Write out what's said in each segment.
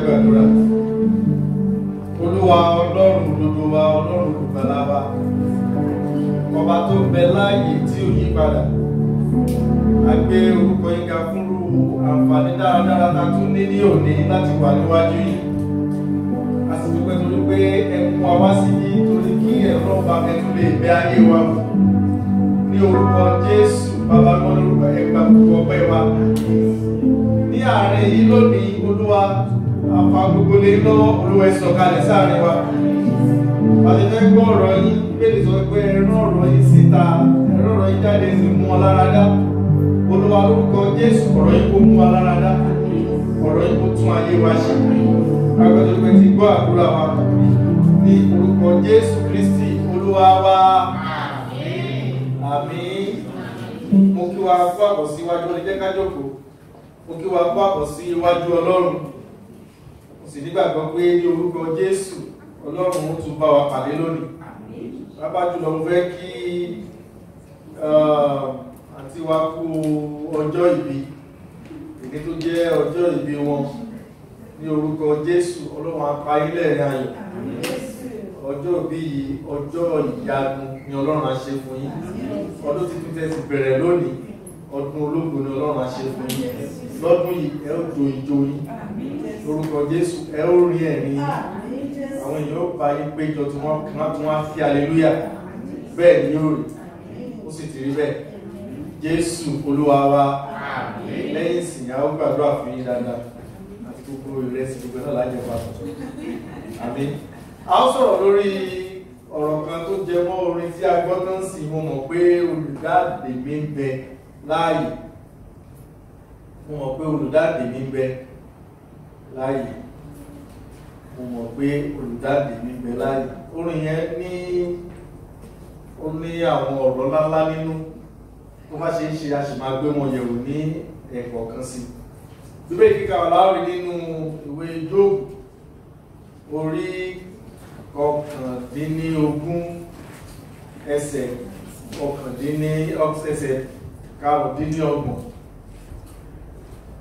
Gbàdúrà. Olúwa Ọlọ́run òdodo wa, Ọlọ́run olùgbàlà wa, ọba tó ń bẹ láàyè tí ò yí padà, a gbé orúkọ yín ga fúnrú àǹfààní dáradára ta tún ní ní òní láti wà níwájú yìí. A sì dúpẹ́ torí pé ẹ mú wa wá síbí torí kí ẹ̀rọ ọba ẹ tún lè bẹ ayé wa wò. Ní orúkọ Jésù, bàbá mọ́ lórúkọ ẹgbàá gbogbo ọpẹ́ wa. Ní àárín yìí lónìí, Olúwa, àfa gbogbo lé lọ́wọ́. Olúwa, ẹ sọ̀kalẹ̀ sáàrin wa. A ti fẹ́ gbọ́ ọ̀rọ̀ yín. Bíbélì sọ pé ẹ rán ọ̀rọ̀ yín síta, ẹ rán ọ̀rọ̀ yín jáde, sì mú wọn lára dá. Olúwa, lórúkọ Jésù, ọ̀rọ̀ yín kó mú wa lára dá, ọ̀rọ̀ yín kó tún ayé wa ṣe. Agbẹ́jọ́ pé ti gbọ́ àdúrà wa ní orúkọ Jésù Kristi Olúwa wa, àmín. Mo kí wa kú àbọ̀ sí iwájú ọlẹ́. Jẹ́ ká jókòó. Mo kí wa kú àbọ̀ sí iwájú Ọlọ́run. Mo sì nígbàgbọ́ pé ní orúkọ Jésù, Ọlọ́run ó tún bá wa pàdé lónìí. Pápá jùlọ, mo fẹ́ kí àǹtí wa kú ọjọ́ ìbí, èyí tó jẹ́ ọjọ́ ìbí wọn. Ní orúkọ Jésù, Ọlọ́run á pa yín lẹ́rìn ayọ̀. Ọjọ́ ìbí yìí, ọjọ́ ìyanu ni Ọlọ́run á ṣe fún yín. Ọdún tuntun tẹ́ ti bẹ̀rẹ̀ lónìí, ọdún ológo ni Ọlọ́run á ṣe fún yín. Lọ́dún yìí, ẹ ó jó ijó yín lórúkọ Jésù, ẹ ó rí ẹ̀rín yín, àwọn èèyàn ó bá yín péjọ tí wọ́n tún wá fi hallelujah. Bẹ́ẹ̀ ni yóò rí, ó sì ti rí bẹ́ẹ̀. Jésù Olúwa wa. Lẹ́yìn ìsìn, a ó gbàdúrà fún yín dáadáa àti gbogbo ìrẹsì gbogbo náà lájẹ papọ̀. Àmín. A ó sọ̀rọ̀ lórí ọ̀rọ̀ kan tó jẹ mọ́ orin tí a gbọ́ tán sí, "Mo mọ̀ pé olùdáǹdè mi ń bẹ láàyè." Mo mọ̀ pé olùdáǹdè mi ń bẹ láàyè. Mo mọ̀ pé olùdáǹdè mi ń bẹ láàyè. Orin yẹn ní ó ní àwọn ọ̀rọ̀ ńláńlá nínú. Tó bá ṣe ń ṣe, a sì máa gbé wọn yẹ̀wò ní ẹ̀kọ̀ọ̀kan sí. Bíbélì kíkà wà láwùrí nínú ìwé Jóòbù, orí 19, ẹsẹ̀ ọ̀kàndínní ẹsẹ̀ 25.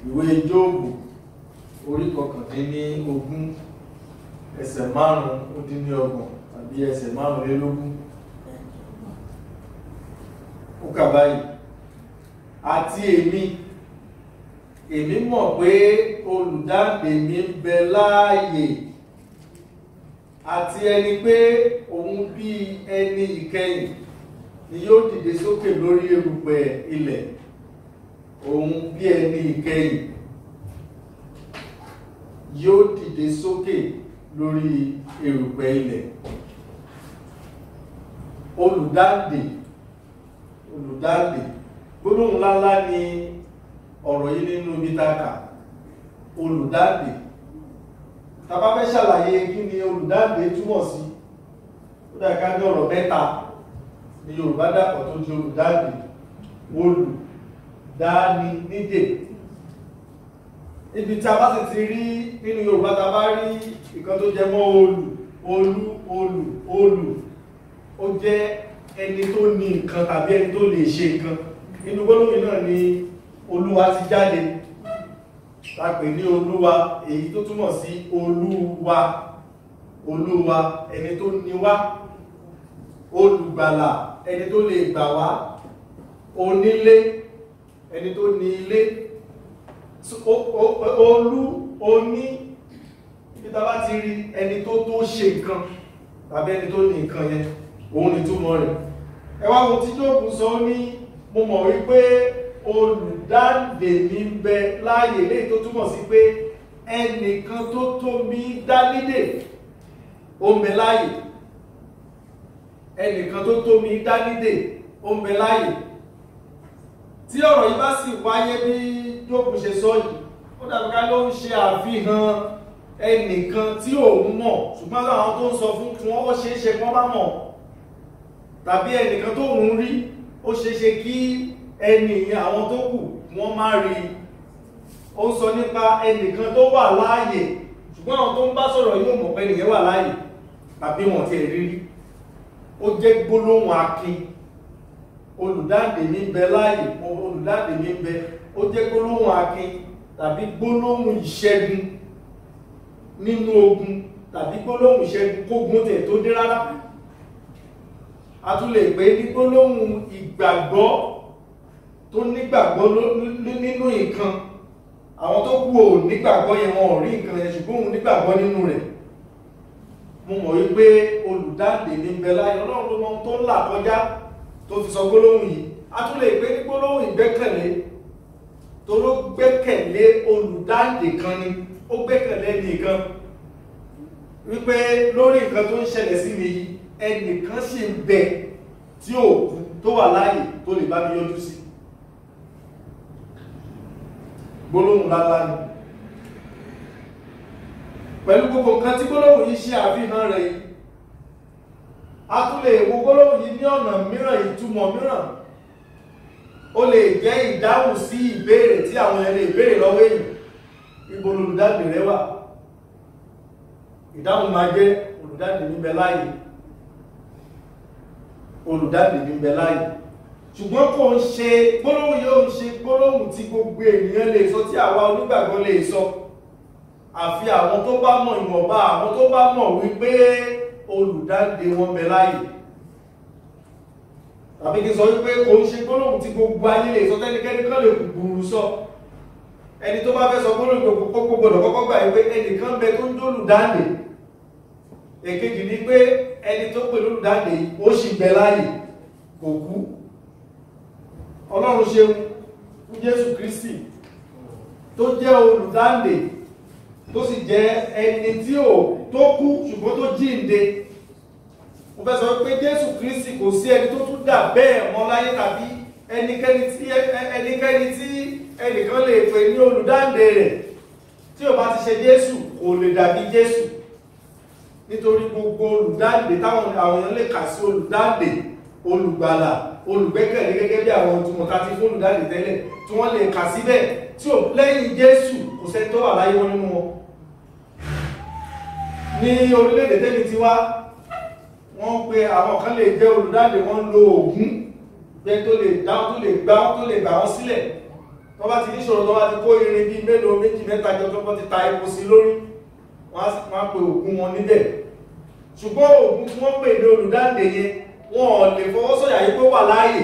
Ìwé Jóòbù, orí 19, ẹsẹ̀ 35 tàbí ẹsẹ̀ 25. Ó kà báyìí: "Àti èmi, èmi mọ̀ pé olùdáǹdè mi ń bẹ láàyè, àti ẹni pé òun bí ẹni ìkẹyìn ni yóò dìde sókè lórí erùpẹ̀ ilẹ̀." Òun bí ẹni ìkẹyìn yóò dìde sókè lórí erùpẹ̀ ilẹ̀. Olùdáǹdè, olùdáǹdè, gbólóhùn ńláńlá ni ọ̀rọ̀ yìí nínú ibi tá a kà. Olùdáǹdè, tá bá fẹ́ ṣàlàyé kí ni olùdáǹdè túmọ̀ sí, ó dà ká ní ọ̀rọ̀ mẹ́ta ní Yorùbá dàpọ̀ tó di olùdáǹdè. Olùdáni nídè. Ibi tí a bá sì ti rí nínú Yorùbá, tá a bá rí ìkan tó jẹ mọ́ olù, olú, olù, olù, ó jẹ́ ẹni tó ní nǹkan tàbí ẹni tó lè ṣe nǹkan. Inú gbólóhùn náà ni Olúwa ti jáde, ta pè ní Olúwa, èyí tó túmọ̀ sí Olúwa, Olúwa, ẹni tó ní wá. Olùgbàlà, ẹni tó lè gbà wá. Onílé, ẹni tó ní ilé. Olú, oní, ibi tá bá ti rí ẹni tó ṣe nǹkan tàbí ẹni tó ní nǹkan yẹn, òun ni túmọ̀ rẹ̀. Ẹ wá wo tí Jóòbù sọ ní: "Mo mọ̀ wípé olùdáǹdè mi ń bẹ láàyè," léyìí tó túmọ̀ sí pé ẹnìkan tó tó mi dá nídè ó ń bẹ láàyè. Ẹnìkan tó tó mi dá nídè ó ń bẹ láàyè. Tí ọ̀rọ̀ yìí bá sì wáyé bí Jóòbù ṣe sọ yìí, ó dàbí ká ló ń ṣe àfihàn ẹnìkan tí òun mọ̀, ṣùgbọ́n àwọn tó ń sọ fún kí wọ́n, ó ṣeé ṣe kí wọ́n bá mọ̀, tàbí ẹnìkan tó ń rí, ó ṣeé ṣe kí ẹni àwọn tó kù wọ́n má rí. Ó ń sọ nípa ẹnìkan tó wà láàyè, ṣùgbọ́n àwọn tó ń bá sọ̀rọ̀ yóò mọ̀ pé ẹnìyẹn wà láàyè tàbí wọ́n ti rí rí. Ó jẹ́ gbólóhùn akin. Olùdáǹdè mi ń bẹ láàyè, olùdáǹdè mi ń bẹ, ó jẹ́ gbólóhùn akin tàbí gbólóhùn ìṣẹ́gun. nínú ogun tàbí gbólóhùn ìṣẹ́gun kógun tẹ̀ tó dé rárá. A tún lè pè ní gbólóhùn ìgbàgbọ́ tó nígbàgbọ́ nínú nǹkan. Àwọn tó kú ò nígbàgbọ́ yẹn, wọn ò rí nǹkan yẹn, ṣùgbọ́n òun nígbàgbọ́ nínú rẹ̀. Mo mọ̀ wípé olùdáǹdè ní bẹ láyé. Ọlọ́run ló mọ ohun tó ń là kọjá tó fi sọ gbólóhùn yìí. A tún lè pè ní gbólóhùn ìgbẹ́kẹ̀lé, toró gbẹ́kẹ̀lé olùdáǹdè kan ni, ó gbẹ́kẹ̀lé nìkan wípé lórí nǹkan tó ń ṣẹlẹ̀ sí mi yìí, ẹnìkan sì ń bẹ tí ò kú tó wà láàyè tó lè bá mi yọjú sí. Gbólóhùn ńláńlá ni. Pẹ̀lú gbogbo nǹkan tí gbólóhùn yìí ṣe àfihàn rẹ̀ yìí, a tún lè wo gbólóhùn yìí ní ọ̀nà mìíràn, ìtumọ̀ mìíràn. Ó lè jẹ́ ìdáhùn sí ìbéèrè tí àwọn ẹni ìbéèrè lọ́wọ́ èyí: ibo lolùdáǹdè rẹ wà? Ìdáhùn máa jẹ́ olùdáǹdè mi bẹ láàyè, olùdáǹdè mi bẹ láàyè. Ṣùgbọ́n kò ń ṣe gbólóhùn yóò ń ṣe gbólóhùn tí gbogbo ènìyàn lè sọ, tí àwa onígbàgbọ́ lè sọ, àfi àwọn tó bá mọ̀, ìwọ̀nba àwọn tó bá mọ̀ wípé olùdáǹdè wọn bẹ láàyè. Tàbí kí n sọ wípé kò ń ṣe gbólóhùn tí gbogbo ayé lè sọ, tẹ́nikẹ́ni kan lè gbùrù sọ. Ẹni tó bá fẹ́ sọ gbólóhùn gbogbo gbọdọ̀ kọ́kọ́ gbà wípé ẹnìkan bẹ tó ń jólùdáǹdè. Èkejì ni pé ẹni tó pè lólùdáǹdè ó sì bẹ láàyè, kò kú. Ọlọ́run ṣeun fún Jésù Kristi tó jẹ́ olùdáǹdè, tó sì jẹ́ ẹni tí ò tó kú ṣùgbọ́n tó jíǹde. Mo fẹ́ sọ pé Jésù Kristi kò sí ẹni tó tún dà bẹ́ẹ̀ mọ́ láyé, tàbí ẹnikẹ́ni tí ẹnìkan lè pè ní olùdáǹdè rẹ̀ tí ò bá ti ṣe Jésù kò lè dàbí Jésù. Nítorí gbogbo olùdáǹdè táwọn àwọn èèyàn lè kà sí olùdáǹdè, olùgbàlà, olùgbẹ́kẹ̀lé, gẹ́gẹ́ bí àwọn ìtumọ̀ tá ti fún olùdáǹdè tẹ́lẹ̀ tí wọ́n lè kà síbẹ̀, tí ò lẹ́yìn Jésù kò sẹ́ni tó wà láyé wọn nínú wọn. Ní orílẹ̀-èdè tẹ́mi ti wá, wọ́n pe àwọn kan lè jẹ́ olùdáǹdè, wọ́n ń lo Ògún jẹ́ tó lè dá, tó lè gbá, tó lè gbà wọ́n sílẹ̀. Tó bá ti níṣòro, tó bá ti kó irin bíi mélòó, méjì, mẹ́ta jọ, tó bá ti ta epo sí lórí, wọ́n á pe Ògún wọn níbẹ̀. Ṣùgbọ́n Ògún tí wọ́n pè ní olùdáǹdè yẹn, wọn ò lè fọwọ́ sọ̀yà yìí pé ó wà láàyè,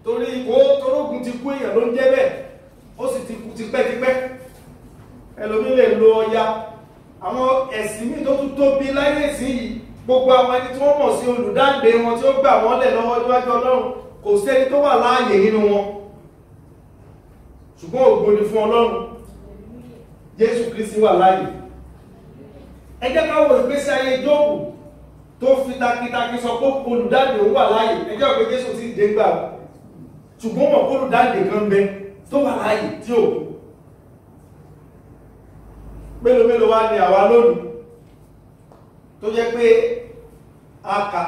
torí kó torógun ti kú, èèyàn ló ń jẹ́ bẹ́ẹ̀, ó sì ti kú tipẹ́tipẹ́. Ẹlòmí lè lo Ọya. Àwọn ẹ̀sìn míì tó tún tóbi láyé ìsìn yìí, gbogbo àwọn ẹni tí wọ́n mọ̀ sí olùdáǹdè wọn tí ó gbà wọ́n lẹ̀ lọ́wọ́ níwájú Ọlọ́run, kò sẹ́ni tó wà láàyè nínú wọn. Ṣùgbọ́n ògo ni fún Ọlọ́run, Jésù Kristi wà láàyè. Ẹ jẹ́ ká wo ìgbésí ayé Jóòbù tó fi takitaki sọ pé olùdáǹdè òun wà láàyè. Ẹ jẹ́ pé Jésù ti dé gbà, ṣùgbọ́n mọ̀ pé olùdáǹdè kan bẹ tó wà láàyè tí ò kú. Mélòó mélòó wá ní àwa lónìí tó jẹ́ pé a kà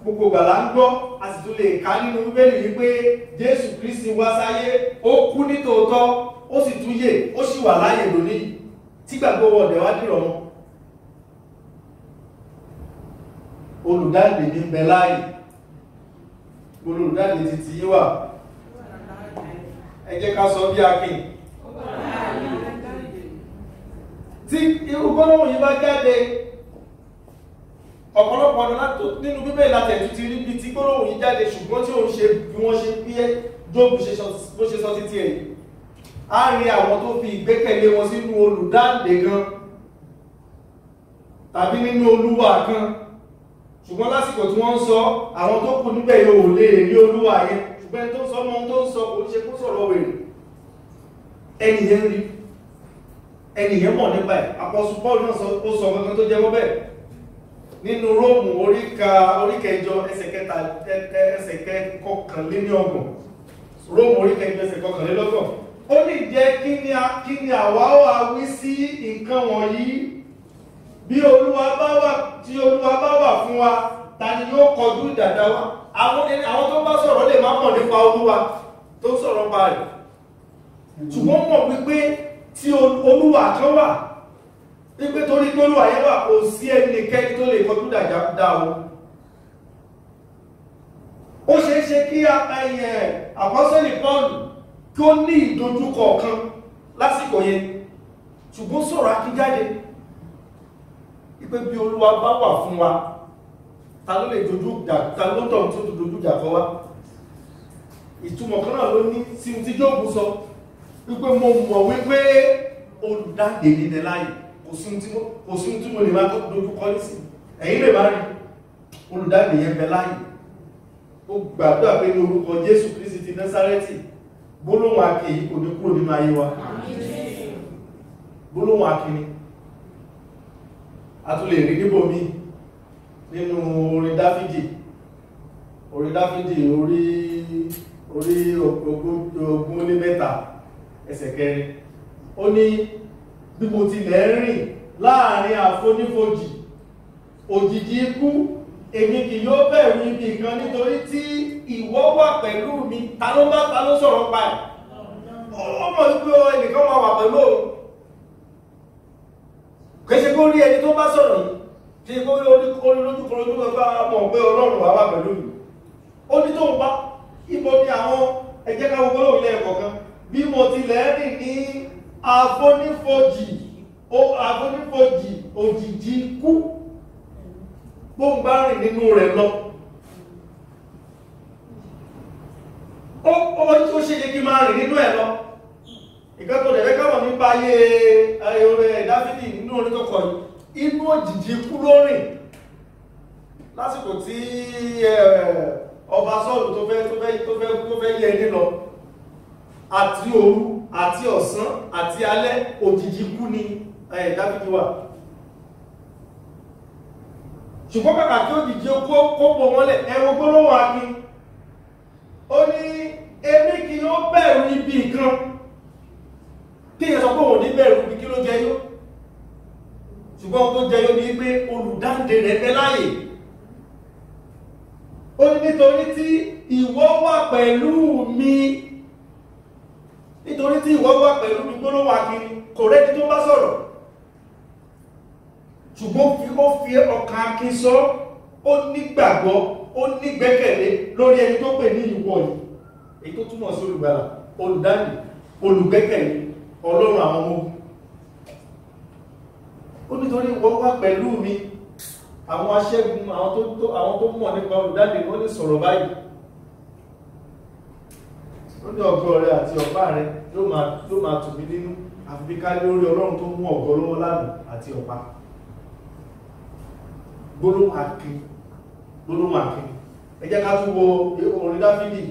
gbogbo gbàlà ń gbọ́, a sì tún lè kà nínú Bíbélì wípé Jésù Kristi wá sáyé, ó kú nítòótọ́, ó sì tún yè, ó sì wà láàyè lónìí, tí gbàgbọ́ wọ̀dẹ̀ wá dìrọ̀ mọ́. Olùdáǹdè ní bẹ láàyè. Olùdáǹdè ti ti yí wà. Ẹ jẹ́ ká sọ bí akin. Tí irú gbólóhùn yìí bá jáde, ọ̀pọ̀lọpọ̀ ọ̀nà nínú Bíbélì láti ẹ̀tún ti rí bí tí gbólóhùn yìí jáde, ṣùgbọ́n tí òun ṣe bí wọ́n ṣe bí Jóòbù bó ṣe sọ títí ẹ̀, á rí àwọn tó fi ìgbẹ́kẹ̀lé wọn sínú olùdáǹdè kan tàbí nínú Olúwa kan, ṣùgbọ́n lásìkò tí wọ́n ń sọ, àwọn tó kù níbẹ̀ yóò lè rí Olúwa yẹn. Ṣùgbọ́n ẹni tó ń sọ mọ́ ohun tó ń sọ, kò ń ṣe kó sọ̀rọ̀ wèrè. Ẹni yẹn rí, ẹni yẹn mọ̀ nípa ẹ̀. Apọ́sù Paul náà ó sọ kankan tó jẹ́ mọ́ bẹ́ẹ̀ nínú Róòmù orí kẹjọ ẹsẹ̀ kẹta ẹsẹ̀ kọkànléníọgbọ̀n. Róòmù orí kẹjọ ẹsẹ̀ kọkànlélọ́gbọ̀n, ó ní jẹ́ kí ni àwa ó wá wí sí nǹkan wọ̀nyí? Bí Olúwa bá wà, tí Olúwa bá wà fún wa, ta ni yóò kọjú ìdàdà wa? Àwọn tó bá sọ̀rọ̀ lè má mọ̀ nípa Olúwa tó sọ̀rọ̀ pa rẹ̀, ṣùgbọ́n mọ̀ wípé tí Olúwa kan wà, wípé torí pé Olúwa yẹn wà, kò sí ẹnikẹ́ni tó lè kọjú ìdàdà dá o. Ó ṣeé ṣe kí Àpọ́sítélì Pọ́ọ̀lù kí ó ní ìdojúkọ kan lásìkò yẹn. Ṣùgbọ́n sọ̀rọ̀ akíjáde wípé bí Olúwa bá wà fún wa, ta ló lè dojú ìjà, ta ló tọ̀ tó dojú ìjà kọ wá? Ìtumọ̀ kan náà ló ní sí ohun tí Jóòbù sọ wípé mo mọ̀ wípé olùdáǹdè mi ní láàyè, kò sí ohun tí mo lè máa dojú kọ nísìn, ẹ̀yin lè má rí olùdáǹdè yẹn bẹ láàyè. Ó gbàdúrà pé ní orúkọ Jésù Kristi ti Násárẹ́tì, gbólóhùn akin yìí kò ní kúrò nínú ayé wa. Gbólóhùn akin ni a tún lè rí níbòmí nínú orin Dáfídì, orin Dáfídì orí 23 ẹsẹ̀ 4. Ó ní bí mo tilẹ̀ ń rìn láàrin àfonífojì òjìji ikú, èmi kì yóò bẹ̀rù ibi kan, nítorí tí ìwọ wà pẹ̀lú mi. Ta ló bá ta ló sọ̀rọ̀ pa ẹ̀? Ó mọ̀ wípé ẹnìkan máa wà pẹ̀lú òun. Kì í ṣe kó rí ẹni tó bá sọ̀rọ̀ yìí, kì í ṣe kó rí olójúkọlójú kan bá mọ̀ pé Ọlọ́run wà pẹ̀lú mi. Ó ní tóun bá ibo ni àwọn ẹ̀jẹ̀ ká gbogbo lóhùn ilé ẹ̀kọ́ kan. Bí mo tilẹ̀ rìn ní àfonífojì òjìji ikú, bóun bá rìn nínú rẹ̀ lọ, ó ṣe yẹ kí máa rìn nínú ẹ̀ lọ. Ìkan tó dẹ̀fẹ́ káwọn nípa ayé orin Dáfídì nínú orin tó kọ yìí, inú òjìji ikú ló rìn lásìkò tí ọba Sọ́ọ̀lù tó fẹ́ yẹ ní lọ. Àti òru àti ọ̀sán àti alẹ́ òjìji ikú ni Dáfídì wà. Ṣùgbọ́n kàkà kí òjìji kó bò mọ́lẹ̀, ẹ wo gbólóhùn akin. Ó ní èmi kì yóò bẹ̀rù ibi kan. Kí èèyàn sọ pé òun ní bẹ̀rù ibi, kí ló jẹ yó? Ṣùgbọ́n tó jẹ yó ni pé olùdáǹdè rẹ̀ bẹ láàyè. Ó ní nítorí tí ìwọ wà pẹ̀lú mi, nítorí tí ìwọ wà pẹ̀lú mi. Gbólóhùn akin kò rẹ́ni tó bá sọ̀rọ̀, ṣùgbọ́n ó fi ọkàn akin sọ, ó nígbàgbọ́, ó nígbẹ́kẹ̀lé lórí ẹni tó pè ní ìwọ yìí, èyí tó túmọ̀ sí olùgbàlà, olùdáǹdè, olùgbẹ́kẹ̀lé, Ọlọ́run àwọn ọmọ ogun. Ó nítorí ìwọ wà pẹ̀lú mi. Àwọn aṣẹ́gun, àwọn tó mọ̀ nípa olùdáǹdè wọ́n lè sọ̀rọ̀ báyìí. Ó ní ọ̀gọ́ rẹ àti ọ̀pá rẹ yóò máa tù mí nínú, àfi bí ká lórí Ọlọ́run tó mú ọ̀gọ́ lọ́wọ́ lánàá àti ọ̀pá. Gbólóhùn akin, gbólóhùn akin. Ẹ jẹ́ ká tún wo orin Dáfídì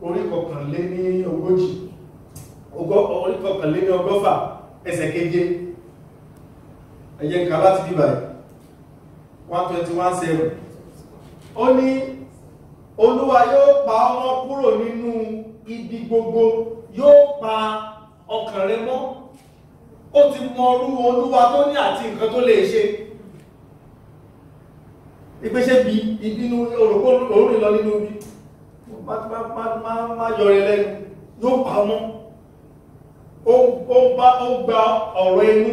orí 41, orí 141 ẹsẹ̀ 7. Ẹ jẹ́ ká láti bíbà yìí 121:7. Ó ní Olúwa yóò pa ọmọ kúrò nínú ibi gbogbo, yóò pa ọkàn rẹ mọ́. Ó ti mọrú Olúwa tó ní àti nǹkan tó lè ṣe. Ìgbésẹ̀ bí ìbínú òrùkó òórùn lọ nínú ibi, má yọrẹ lẹ́nu, yóò pa ọmọ. Ó gba ọ̀rọ̀ ẹnu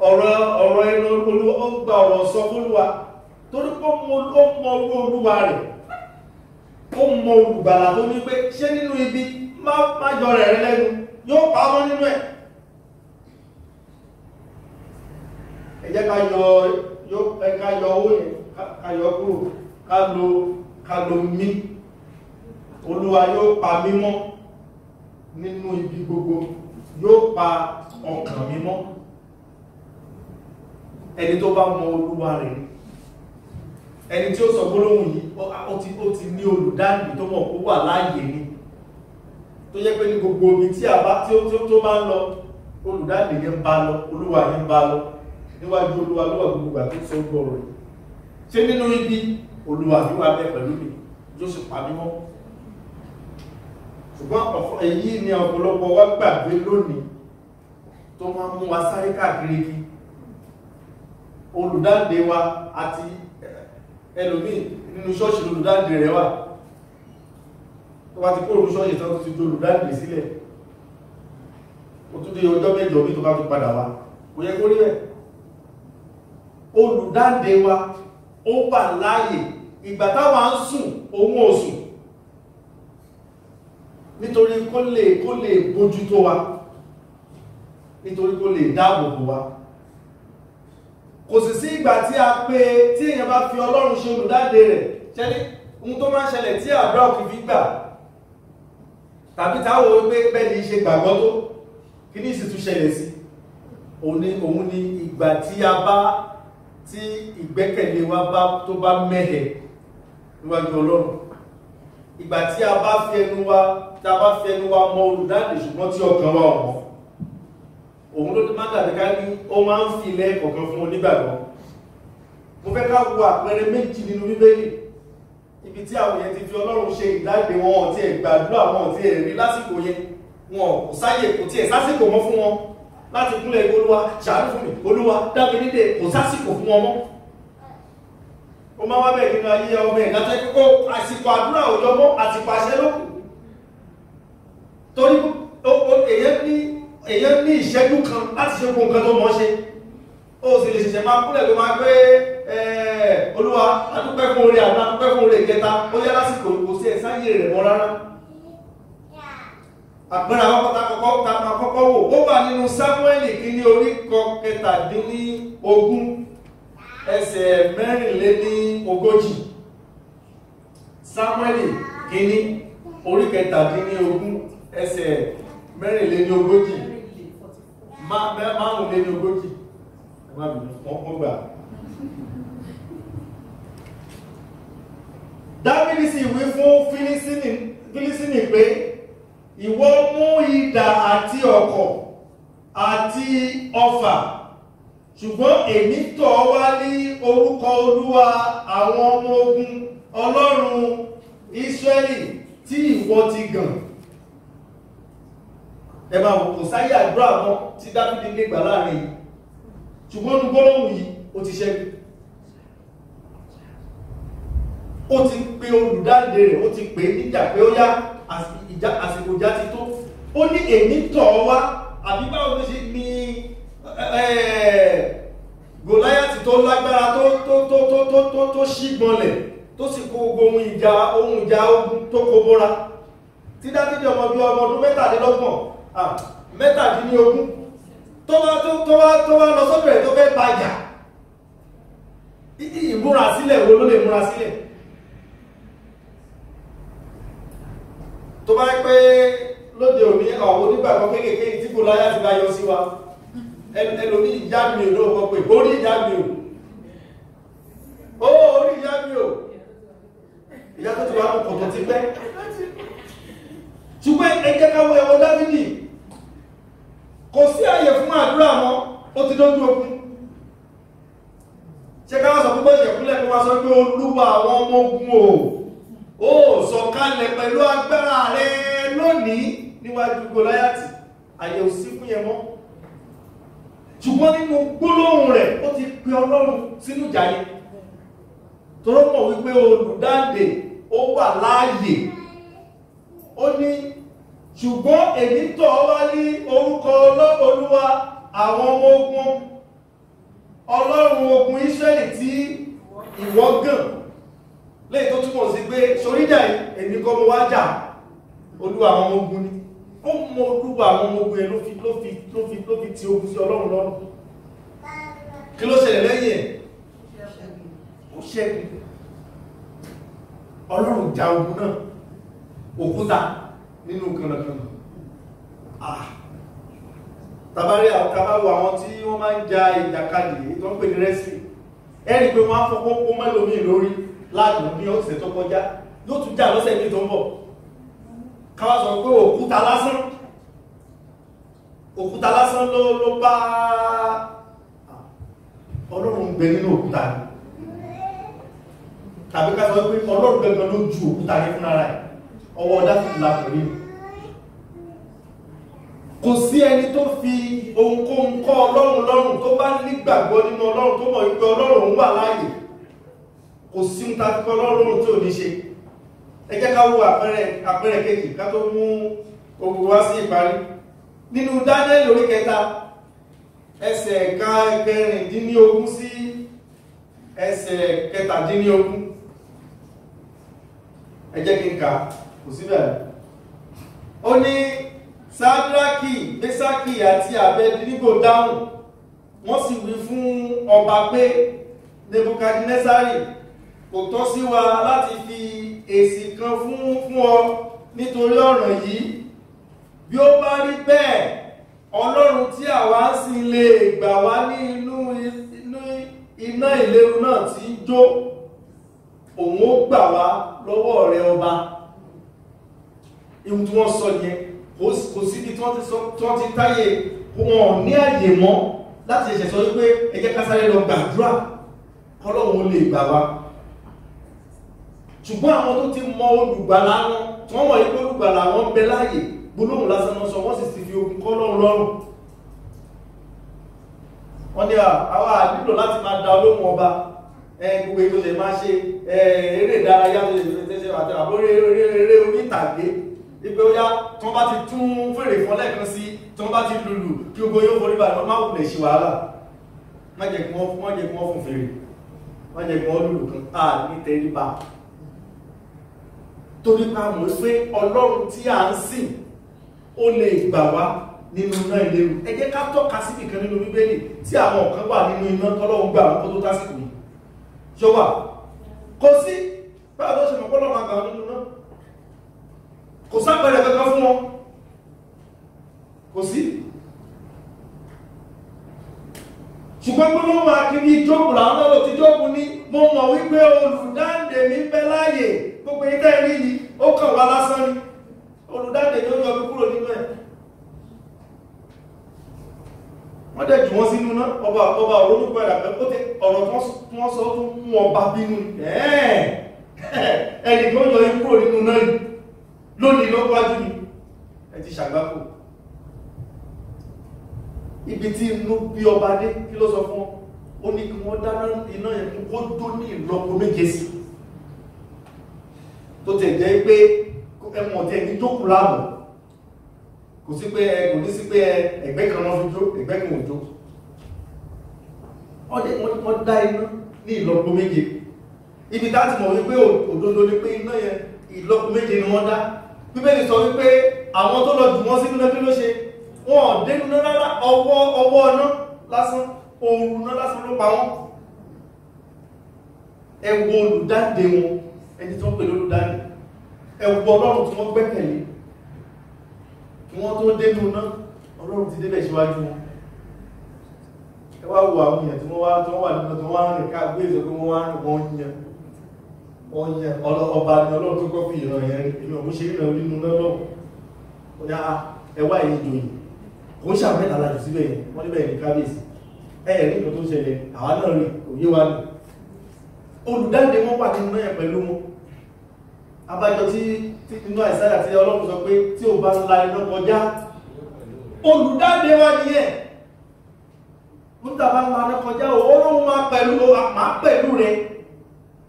ọ̀rọ̀ ẹnu Olúwa, ó gba ọ̀rọ̀ sọ f'Olúwa, torí pé ó mọ orú Olúwa rẹ̀, ó mọ olùgbàlà tó ní pé ṣé nínú ibi má yọrẹ rẹ lẹ́nu, yóò pa ọmọ nínú ẹ̀. Ẹ jẹ́ ká yọ owó yẹn, ká yọ kúrò, ká lo mí. Olúwa yóò pa mí mọ́ nínú ibi gbogbo, yóò pa ọkàn mi mọ́. Ẹni tó bá mọ Olúwa rẹ̀ ni ẹni tí ó sọ gbólóhùn yìí, ó ti ní olùdáǹdè tó mọ̀ kó wà láàyè ni, tó jẹ́ pé ní gbogbo omi tí a bá tí ó tó bá ń lọ, olùdáǹdè yẹn ń bá lọ, Olúwa yẹn ń bá lọ. Níwájú Olúwa ló wà gbogbo ìgbà tó sọ gbọ́rọ̀ yìí. Ṣé nínú ibi Olúwa mi wà bẹ́ẹ̀ pẹ̀lú mi, yóò sì pa mí mọ́. Ṣùgbọ́n èyí ni ọ̀pọ̀lọpọ̀ wa gbàgbé lónìí tó máa ń mú wa sáré káàkiri kí olùdáǹdè wa àti ẹlòmíì nínú ṣọ́ọ̀ṣì olùdáǹdè rẹ̀ wà. Tó bá ti kúrò ní ṣọ́ọ̀ṣì tán, tó ti di olùdáǹdè sílẹ̀, ó tún di ọjọ́ mẹ́jọ bí tó bá tún padà wá. Kò yẹ kó rí bẹ́ẹ̀. Olùdáǹdè wa ó wà láàyè. Ìgbà táwa ń sùn, òun ò sùn, nítorí kó lè bójútó wa. nítorí kó lè dáàbò bò wá. Kò sì sí ìgbà tí a pé tí èèyàn bá fi Ọlọ́run ṣe olùdáǹdè rẹ̀. Ṣẹlẹ̀ ohun tó máa ń ṣẹlẹ̀ tí àdúrà kì í fi gbà, tàbí táwọn wípé bẹ́ẹ̀ ni ṣe gbàgbọ́ tó kí ní sì tún ṣẹlẹ̀ sí, òun ni ìgbà tí a bá tí ìgbẹ́kẹ̀lé wa bá tó bá mẹ́hẹ̀ níwájú Ọlọ́run. Ìgbà tí a bá fi ẹnu wa tí a bá fi ẹnu wa mọ olùdáǹdè ṣùgbọ́n tí ọkàn wa ò mọ̀, òun ló má dàbí ká ní ó máa ń fi ilẹ̀ kọ̀ọ̀kan fún onígbàgbọ́. Mo fẹ́ ká wo àpẹẹrẹ méjì nínú Bíbélì ibi tí àwọn yẹn ti fi Ọlọ́run ṣe ìdáǹdè wọn, ò tiẹ̀ gbàdúrà, wọn ò tiẹ̀ rí lásìkò yẹn, wọn kò sáyè, kò tiẹ̀ sásìkò mọ́ fún wọn láti kúnlẹ̀ Olúwa ṣàánú fún mi, Olúwa dá mi nídè, kò sásìkò fún wọn mọ́. Ó máa wá bẹ́ẹ̀ nínú ayé ọmọ ẹ̀ láti kókó àsìkò àdúrà ò yọ mọ́, àsìkò àṣẹ ló kù. Torí èyàn ní ìṣẹ́jú kan láti ṣe gbogbo nǹkan tó mọ́ ṣe, ó sì lè ṣẹ̀ṣẹ̀ máa kúnlẹ̀ tó máa pé Olúwa adúpẹ́ fún oore àná, adúpẹ́ fún oore ìkẹta, ó yá lásìkò, kò sí ẹ̀ sáyé rẹ̀ mọ́ rárá. Àpẹẹrẹ àwọn kọ́kọ́ wò ó wà nínú Sámúẹ́lì kìíní orí 37 ẹsẹ̀ 44. Sámúẹ́lì kìíní orí 37 ẹsẹ̀ 44 45. Ẹ má bínú, wọ́n gbà. Dáfídì sì wí fún Fílísítínì pé, ìwọ mú idà àti ọ̀kọ̀ àti ọfà, ṣùgbọ́n èmi tọ̀ ọ́ wá ní orúkọ Olúwa àwọn ọmọ ogun Ọlọ́run Ísírẹ́lì tí ìwọ ti gàn. Ẹ máa wò, kò sáyé àdúrà mọ́ tí Dáfídì lè gbà láàrin yìí, ṣùgbọ́n nu gbólóhùn yìí ó ti ṣẹ́gun. Ó ti pe olùdáǹdè rẹ̀, ó ti pè é níjà pé ó yá, àsìkò ìjà ti tó. Ó ní èmi tọ̀ ọ́ wá. Àbí báwo ló ṣe ní Gòláyátì tó lágbára tó tó tó tó tó tó tó ṣígbọnlẹ̀, tó sì kó gbogbo ohun ìjà ogun tó kó bóra, tí Dáfídì ọmọ bí ọmọ ọdún 27 tó wá lọ sọ́dọ̀ rẹ̀ tó fẹ́ bàjà, ìmúrasílẹ̀ wo ló lè múra sílẹ̀? Tó bá pé lóde òní àwọn onígbàgbọ́ kéékèèké tí Gòláyátì bá yọ sí wa, ẹlòmí ìyá mi ò lóòkọ́ pé orí ìyá mi ò, ó orí ìyá mi ò, ìyá tó ti wà mú kòtò ti pẹ́. Ṣùgbọ́n ẹ jẹ́ ká wo ẹwọ Dáfídì, kò sí àyè fún àdúrà mọ́, ó ti dójú ogun. Ṣé ká wá sọ pé bó ṣe kúnlẹ̀ kó wá sọ pé Olúwa àwọn ọmọ ogun o, ó sọ̀kalẹ̀ pẹ̀lú agbára rẹ lónìí níwájú Gòláyátì, àyè ò sí fún yẹn mọ́. Ṣùgbọ́n nínú gbólóhùn rẹ̀ ó ti pe Ọlọ́run sínú ìjà yẹn, toró mọ̀ wípé olùdáǹdè ó wà láàyè. Ó ní ṣùgbọ́n èmi tọ̀ ọ́ wá ní orúkọ Olúwa àwọn ọmọ ogun Ọlọ́run ogun Ísírẹ́lì tí ìwọ gàn. Léyìí tó túmọ̀ sí pé soríjà yìí èmi kọ́ mo wá jà, Olúwa àwọn ọmọ ogun ni. Ó mọ Olúwa àwọn ọmọ ogun yẹn ló fi ló fi ló fi ló fi ti ogun sí Ọlọ́run lọ́rùn. Kí ló ṣẹlẹ̀ lẹ́yìn ẹ̀? Ó ṣẹ́gun. Ọlọ́run ja ogun náà, òkúta nínú kànnàkànnà. Tàbárí àwọn tàbáwò àwọn tí wọ́n máa ń ja ìjàkadì èyí tó ń pè ní wrestling, ẹ rí i pé wọ́n á fọwọ́ kó mẹ́lòmíì lórí láàdùn ní ọ̀sẹ̀ tó kọjá, yóò tún jà lọ́sẹ̀ míì tó ń bọ̀. Káwá sọ pé òkúta lásán, òkúta lásán ló bá Ọlọ́run ń bẹ nínú òkúta ni. Tàbí ká sọ pé Ọlọ́run gangan ló ju òkúta yẹn fúnra rẹ̀, ọwọ́ Dáfídì la kò rí. Kò sí ẹni tó fi ohunkóhun kọ́ Ọlọ́run lọ́rùn tó bá nígbàgbọ́ nínú Ọlọ́run, tó mọ̀ wípé Ọlọ́run wà láàyè. Kò sí ohun tá a fi kọ́ Ọlọ́run lọ́rùn tí ò ní ṣe. Ẹ jẹ́ ká wo àpẹẹrẹ kejì ká tó mú ogun wá sí ìparí. Nínú Dáníẹ́lì orí 3 ẹsẹ̀ 16 sí ẹsẹ̀ 17. Ẹ jẹ́ kí n kà, kò síbẹ̀. Ó ní Sádraki Ṣédrákì, Méṣákì àti Abednego dáhùn, wọ́n sì wí fún ọba pé, Nebukadnesari, kò tọ́ sí wa láti fi èsì kan fún ọ nítorí ọ̀ràn yìí. Bí ó bá rí bẹ́ẹ̀, Ọlọ́run tí àwa ń sìn lè gbà wá ní inú iná ìléru náà tí ń jó, òun ó gbà wá lọ́wọ́ rẹ ọba. Ihun tí wọ́n sọ yẹn, kò síbi tí wọ́n ti táyé, wọn ò ní àyè mọ́ láti ṣẹ̀ṣẹ̀ sọ wípé ẹ jẹ́ ká sáré lọ gbàdúrà kọ́lọ́run ó lè gbà wá. Ṣùgbọ́n àwọn tó ti mọ olùgbàlà wọn, tí wọ́n mọ̀ yí pé olùgbàlà wọn ń bẹ láàyè, gbólóhùn lásán náà sọ, wọ́n sì ti fi ogun kọ́lọ́run lọ́rùn. Wọ́n ní àwa nílò láti máa da olóhùn ọba, gbogbo ètò ṣe máa ṣe eré ìdárayá tó ṣe ṣe àti àbórí eré orí ìtàgé, wípé ó yá tí wọ́n bá ti tún fèrè fún lẹ́ẹ̀kan sí, tí wọ́n bá ti lùlù kí gbogbo yóò forí balẹ̀, má wulẹ̀ ṣe wàhálà, má jẹ́ kí wọ́n fún fèrè, má jẹ́ kí wọ́n lùlù kan, à ní tẹríba. Torí pa mọ̀ pé Ọlọ́run tí à ń sìn ó lè gbà wá nínú iná ìléru. Ẹ jẹ́ ká tọ́ka síbì kan nínú Bíbélì tí àwọn kan wà nínú iná tọ́lọ́run gbà wọn kó tó tásìkò yìí. Ṣó wà? Kò sí. Báwo ló ṣe mọ̀ pọ́lọ́run àgbà wọn nínú iná? Kò sápẹrẹ kankan fún wọn. Kò sí. Ṣùgbọ́n gbólóhùn akíní Jóòbù làwọn náà lò tí Jóòbù ní, mo mọ̀ wípé olùdáǹdè mi ń bẹ láàyè, gbogbo ìtẹ́ rí yìí ó kàn wá lásán ni, olùdáǹdè ni ó yọ mí kúrò nínú ẹ̀. Wọ́n dẹ̀ jù wọ́n sínú náà, ọba òrónú padà pé ó ti ọ̀rọ̀ tí wọ́n sọ tó mú ọba bínú. Ẹnìkan yọ yín kúrò nínú náà yìí lónìí ló wájú mi, ẹ ti ṣàgbákò. Ibi tí inú bí ọba dé, kí ló sọ fún wọn? Ó ní kí wọ́n dáná iná yẹn kó tó ní ìlọ́po méje sí, tó tẹ̀ jẹ́ pé ẹmọ̀ tí ẹni jókòó láàmù, kò sí pé ẹ kò ní sí pé ẹgbẹ́ kan náà fi jó, ẹgbẹ́ kan ò jó. Wọ́n dá iná ní ìlọ́po méje. Ibi tá ti mọ̀ wípé òdodo ni pé iná yẹn ìlọ́po méje ni wọ́n dá. Bíbélì sọ wípé àwọn tó lọ jù wọ́n sínú náà kí ló ṣe? Wọn ò dénú náà rárá, ọwọ́ náà lásán, ooru náà lásán ló pa wọ́n. Ẹ wo olùdáǹdè wọn, ẹni tí wọ́n pè lólùdáǹdè, ẹ wo Ọlọ́run tí wọ́n gbẹ́kẹ̀lé. Kí wọ́n tó dénú náà, Ọlọ́run ti débẹ̀ síwájú wọn. Ẹ wá wo àwọn èèyàn tí wọ́n wá tí wọ́n wà nínú tí wọ́n wá rìn ká gbé ìsọ pé wọ́n wá rìn, wọ́n yan ọba ni Ọlọ́run tó kọ́ fi ìran yẹn rí. Èmi ò mú ṣe ìran nínú náà lọ́wọ́. Ó ní ẹ wá èyí ìjòyè, kò ń ṣàmẹ́ta lajù síbẹ̀ yẹn, wọ́n níbẹ̀ ní kábíyèsí. Ẹ rí nǹkan tó ń ṣẹlẹ̀, àwa náà rí, òye wa ni. Olùdáǹdè wọn wà nínú náà pẹ̀lú wọn. Abájọ tí inú Àìsáyà tí Ọlọ́run sọ pé tí ò bá ń la iná kọjá, olùdáǹdè wa nìyẹn. Níta bá ń la iná kọjá, Ọlọ́run máa pẹ̀lú máa pẹ̀lú rẹ.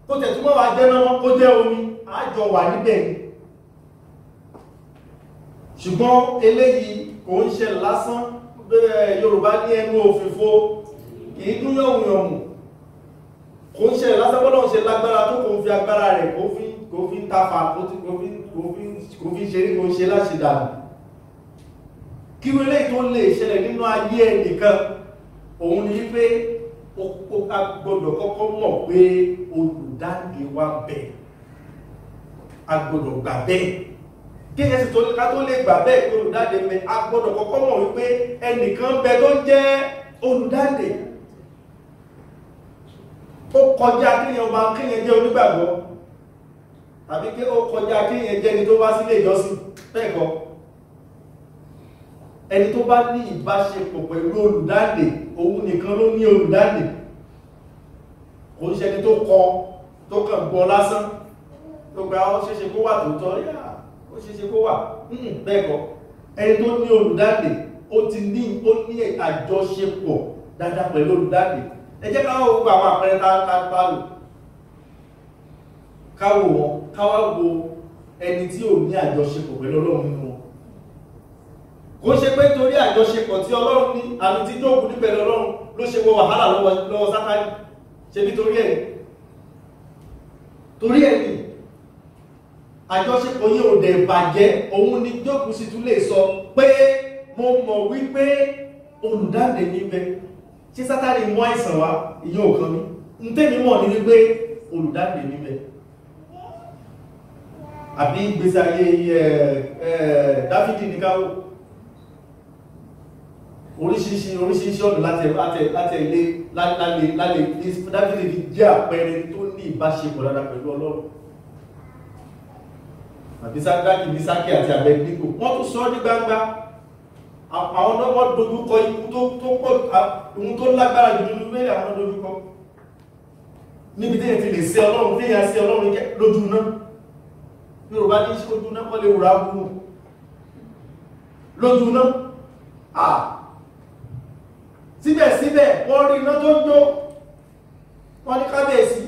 Kó tẹ̀ tún wá jẹ́ náà kó jẹ́ omi, àjọ wà níbẹ̀ ni. Ṣùgbọ́n eléyìí kò ń ṣe lásán. Yorùbá ní ẹnu òfìfo kì í dún yọ̀mùyọ̀mù. Kò ń ṣe lásán, bọ́lá ń ṣe lágbára tó kò ń fi agbára rẹ̀ kò fi ń tafa, kò fi ń ṣeré, kò ń ṣe láṣẹ dànù. Kí eléyìí tó lè ṣẹlẹ̀ nínú ayé ẹnìkan, òun ni wípé ó gbọ́dọ̀ kọ́kọ́ mọ̀ pé olùdáǹdè wa bẹ̀, a gbọ́dọ̀ gbà bẹ́ẹ̀. Kí ẹ sì tó ká tó lè gbà bẹ́ẹ̀ pé olùdáǹdè bẹ, a gbọ́dọ̀ kọ́kọ́ mọ̀ wípé ẹnìkan bẹ tó ń jẹ́ olùdáǹdè. Ó kọjá kéèyàn máa kéèyàn jẹ́ onígbàgbọ́, tàbí kí ó kọjá kéèyàn jẹ́ ẹni tó wá sílé ìjọsìn, bẹ́ẹ̀ kọ́. Ẹni tó bá ní ìbáṣepọ̀ pẹ̀lú olùdáǹdè, òun nìkan ló ní olùdáǹdè. Kò ń ṣe ẹni tó kọ tó kàn gbọ́ lásán, tó gba ó ṣeéṣe kó wà tòótọ́, yá ó ṣeéṣe kó wà, bẹ́ẹ̀ kọ́. Ẹni tó ní olùdáǹdè, ó ti ní ó ní àjọṣepọ̀ dáadáa pẹ̀lú olùdáǹdè. Ẹ jẹ́ ká wo gbogbo àwọn àpẹẹrẹ tá a lò, ká wò wọn, ká wá wo ẹni tí ò ní àjọṣepọ̀ pẹ̀lú Ọlọ́run nínú wọn. Kò ṣe pé torí àjọṣepọ̀ tí Ọlọ́run ní àmì tí Jóòbù ní pẹ̀lú Ọlọ́run ló ṣe wọ wàhálà lọ́wọ́ Sátánì. Ṣe bí torí ẹ̀ torí ẹ̀ ni àjọṣepọ̀ yìí ò dẹ̀ bàjẹ́. Òun ni Jóòbù sì tún lè sọ pé Mo mọ̀ wípé olùdáǹdè mi bẹ. Ṣé Sátánì mú àìsàn wá? Ìyẹn ò kàn mí. N tẹ́mi mọ̀ ní wípé olùdáǹdè mi bẹ. Àbí ìgbésí ayé Dáfídì ní káwò. Oríṣiríṣi ọ̀nà láti ilé lálẹ́ Dáfídì fi jẹ́ àpẹẹrẹ tó ní ìbáṣepọ̀ dáadáa pẹ̀lú Ọlọ́run. Àbí Sádraki, Mísákì àti Abednego, wọ́n tún sọ ní gbangba. Àwọn náà wọ́n dojúkọ ikú tó pọ̀, ohun tó lágbára jù nínú mẹ́rin àwọn dojúkọ. Níbi tí èyàn ti lè ṣe Ọlọ́run, tí èyàn ṣe Ọlọ́run lójú náà. Yorùbá ní ojú náà kọ́ lè wùrà wù. Lójú náà. Síbẹ̀síbẹ̀ wọ́n rí iná tó ń jó. Wọ́n ní kábíyèsí.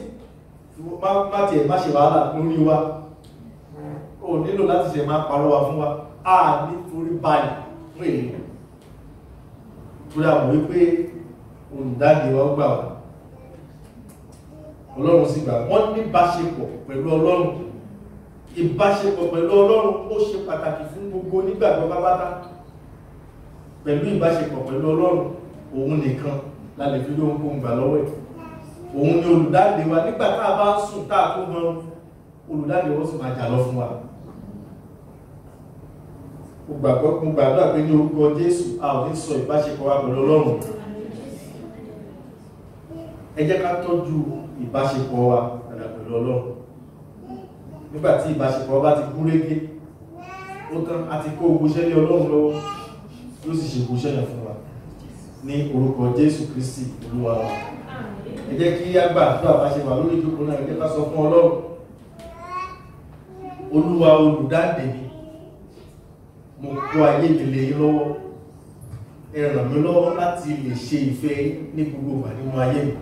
Má tiẹ̀ má ṣe wàhálà lórí wa. O nílò láti ṣe máa parọ́ wa fún wa. A ní forí balẹ̀ fún èyí. Torí àwọn wípé olùdáǹdè wa gbà wá. Ọlọ́run sì gbà. Wọ́n ní ìbáṣepọ̀ pẹ̀lú Ọlọ́run. Ìbáṣepọ̀ pẹ̀lú Ọlọ́run ó ṣe pàtàkì fún gbogbo onígbàgbọ́ pátápátá. Pẹ̀lú ìbáṣepọ̀ pẹ̀lú Ọlọ́run, òun nìkan la lè fi lóhunkóhun gbà lọ́wọ́ ẹ̀. Òun ni olùdáǹdè wa. Nígbà tá a bá ń sùn tá a tó gan, olùdáǹdè wa sì máa jà lọ fún wa. Mo gbàgbọ́, mo gbàdúrà pé ní orúkọ Jésù a ò ní sọ ìbáṣepọ̀ wa pẹ̀lú Ọlọ́run. Ẹ jẹ́ ká tọ́jú ìbáṣepọ̀ wa padà pẹ̀lú Ọlọ́run. Nígbà tí ìbáṣepọ̀ wa bá ti gúnrégé, ó tán, a ti kó ogun iṣẹ́ lé Ọlọ́run lọ́wọ́, yóò sì ṣe ogun iṣẹ́ yẹn fún wa. Ní orúkọ Jésù Kristi Olúwa wa. Ẹ jẹ́ kí á gbàdúrà bá ṣe wà lórí ìjókòó náà. Ẹ jẹ́ ká sọ fún Ọlọ́run. Olúwa olùdáǹdè mi, mo kó ayé mi lé yín lọ́wọ́. Ẹ ràn mí lọ́wọ́ láti lè ṣe ìfẹ́ yín ní gbogbo ìgbà nínú ayé mi.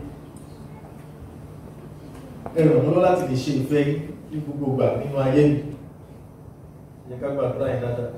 Ẹ ràn mí lọ́wọ́ láti lè ṣe ìfẹ́ yín ní gbogbo ìgbà nínú ayé mi. Ẹ jẹ́ ká gbàdúrà yẹn dáadáa.